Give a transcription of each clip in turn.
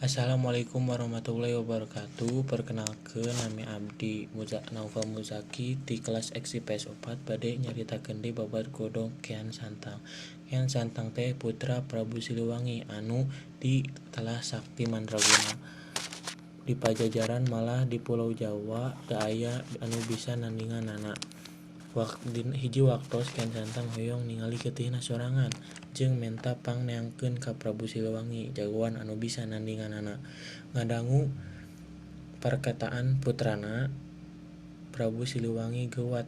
Assalamualaikum warahmatullahi wabarakatuh. Perkenalkeun, nami abdi Naufal Muzaki ti kelas X IPS 4, bade nyaritakeun deui babad Godog Kian Santang. Kian Santang teh putra Prabu Siliwangi anu ditelah sakti mandraguna. Di Pajajaran, malah di Pulau Jawa, teu aya anu bisa nandinganana. Hiji waktos Kian Santang hoyong ningali getihna sorangan jeung menta pangneangkeun ka Prabu Siliwangi jagoan anu bisa nandinganana. Ngadangu parkataan putrana, Prabu Siliwangi geuwat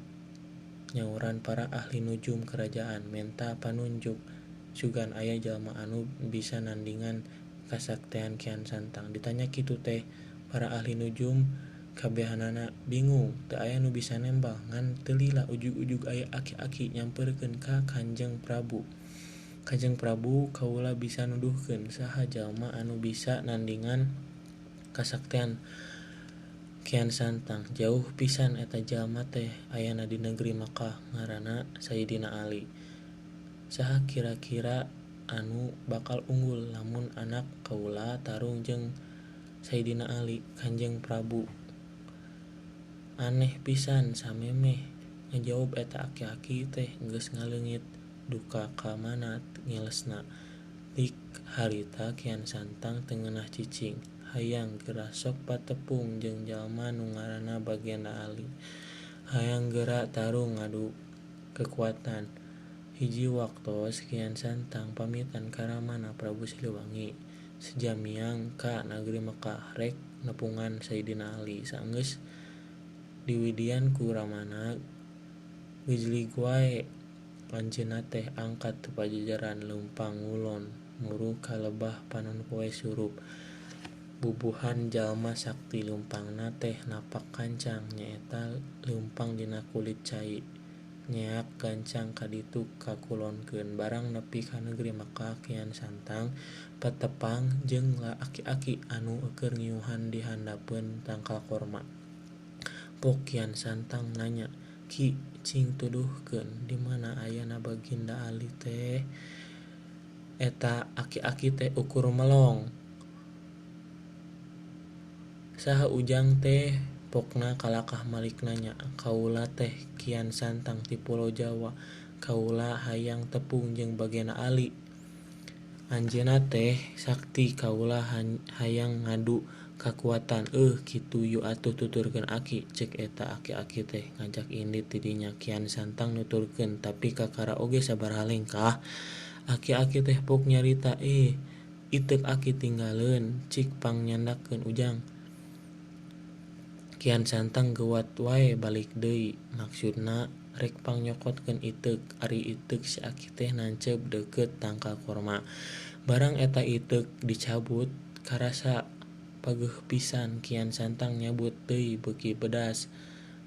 nyauran para ahli nujum kerajaan menta panunjuk, sugan aya jalma anu bisa nandingan kasaktean Kian Santang. Ditanya kitu teh para ahli nujum kabehanana bingung, teu aya nu bisa nembal. Ngan teu lila ujug-ujug aya aki-aki nyamperkeun ka Kanjeng Prabu. "Kanjeng Prabu, kaula bisa nuduhkeun saha jalma anu bisa nandingan kasaktean Kian Santang. Jauh pisan eta jalma teh ayana di negeri Makkah, ngaranna Sayidina Ali. Saha kira-kira anu bakal unggul lamun anak kaula tarung jeung Sayidina Ali, Kanjeng Prabu?" Aneh pisan, samemeh ngajawab eta aki-aki teh geus ngaleungit duka ka mana ngelesna. Ti harita Kian Santang teu ngeunah cicing, hayang geura sok patepung jeung jalma nu ngaranna Baginda Ali. Hayang geura tarung ngadu kekuatan. Hiji waktos Kian Santang pamitan ka ramana Prabu Siliwangi seja miang ka nagri Mekkah rek nepungan Sayidina Ali. Saenggeus diwidian ku ramana, gejlig wae anjeunna teh angkat ti Pajajaran leumpang ngulon muru ka lebah panon poe surup. Bubuhan jalma sakti. Leumpangna teh napak gancang, nyaeta leumpang dina kulit cai, nyeak gancang kaditu kakulonkeun. Barang nepi ka negeri Mekkah, Kian Santang patepang jeung aki-aki anu keur ngiuhan di handapeun tangkal korma. Pok Kian Santang nanya, "Ki, cing tuduhkeun di mana ayana Baginda Ali teh?" Eta aki-aki teh ukur melong. "Saha ujang teh?" Pokna kalakah malik nanya. "Kaula teh Kian Santang ti Pulo Jawa. Kaula hayang tepung jeung Baginda Ali. Anjeunna teh sakti, kaula hayang ngadu kakuatan." "Euh kitu, yu atuh tuturkeun aki," cek eta aki-aki teh ngajak indit ti dinya. Kian Santang nuturkeun, tapi kakara oge sabaraha lengkah. Aki-aki teh pok nyarita, "Eh, iteuk aki tinggaleun, cik pangnyandakeun ujang." Kian Santang geuwat wae balik deui, maksudna rek pangnyokotkeun iteuk. Ari iteuk si aki teh nancep deukeut tangkal korma. Barang eta iteuk dicabut, karasa pageuh pisan. Kian Santang nyabut deui beuki pedas,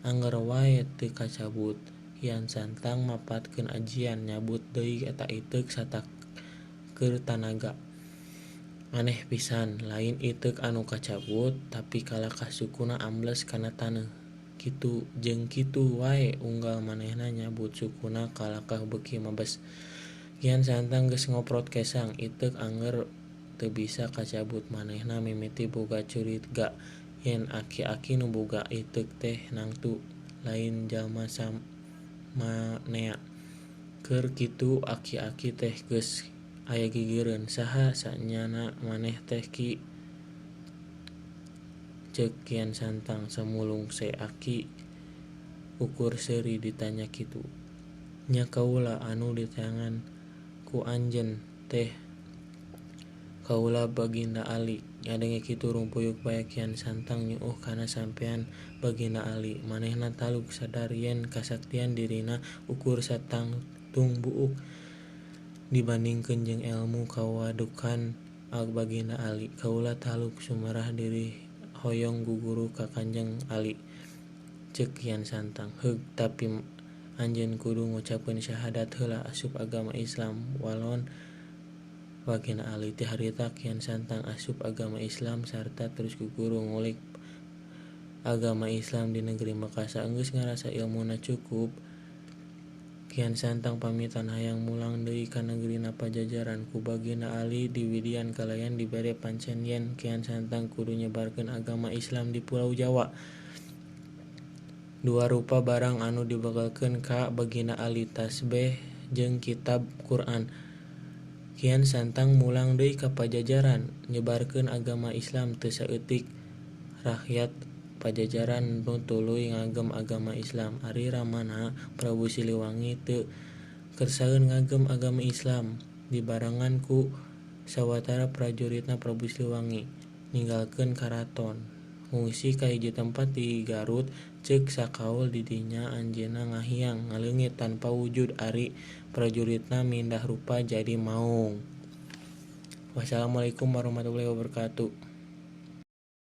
angger wae teu kacabut. Kian Santang mapatkeun ajian, nyabut deui eta iteuk sataker tanaga. Aneh pisan, lain iteuk anu kacabut, tapi kalakah sukuna ambles kana taneuh. Kitu jeung kitu wae unggal manehna nyabut sukuna kalakah beuki mabes. Kian Santang geus ngoprot kesang, iteuk angger teu bisa kacabut. Manehna mimiti boga curiga yen aki-aki nu boga iteuk teh nangtu lain jalma samanea. Keur kitu aki-aki teh geus aya gigireun. "Saha sanyana maneh teh, Ki?" cek Kian Santang. Samulung se aki ukur seuri ditanya kitu. "Nya kaula anu diteangan ku anjeun teh, kaula Baginda Ali." Ngadenge kitu rumpuyuk bae Kian Santang nyuuh kana sampean Baginda Ali. Manehna taluk sadar yen kasaktian dirina ukur satangtung buuk dibandingkeun jeung elmu kawadukan Baginda Ali. "Kaula taluk sumerah diri hoyong guguru ka Kanjeng Ali," cek Kian Santang. "Heug, tapi anjeun kudu ngucapkeun syahadat heula asup agama Islam," walon Baginda Ali. Ti harita Kian Santang asup agama Islam sarta terus guguru ngulik agama Islam di negeri Mekkah. Saenggeus ngarasa ilmuna cukup, Kian Santang pamitan hayang mulang deui ka negerina Pajajaran. Ku Baginda Ali diwidian kalayan dibere pancen yen Kian Santang kudu nyebarkeun agama Islam di pulau Jawa. Dua rupa barang anu dibekelkeun ka Baginda Ali, tasbeh jeung kitab Quran. Kian Santang mulang deui ka Pajajaran nyebarkeun agama Islam. Teu saeutik rakyat Pajajaran nu tuluy ngagem agama Islam. Ari ramana Prabu Siliwangi teu kersaeun ngagem agama Islam, dibarengan ku sawatara prajuritna Prabu Siliwangi ninggalkeun karaton, ngungsi ka hiji tempat di Garut. Ceuk sakaul di dinya anjeunna ngahiang ngaleungit tanpa wujud, ari prajuritna mindah rupa jadi maung. Wassalamualaikum warahmatullahi wabarakatuh.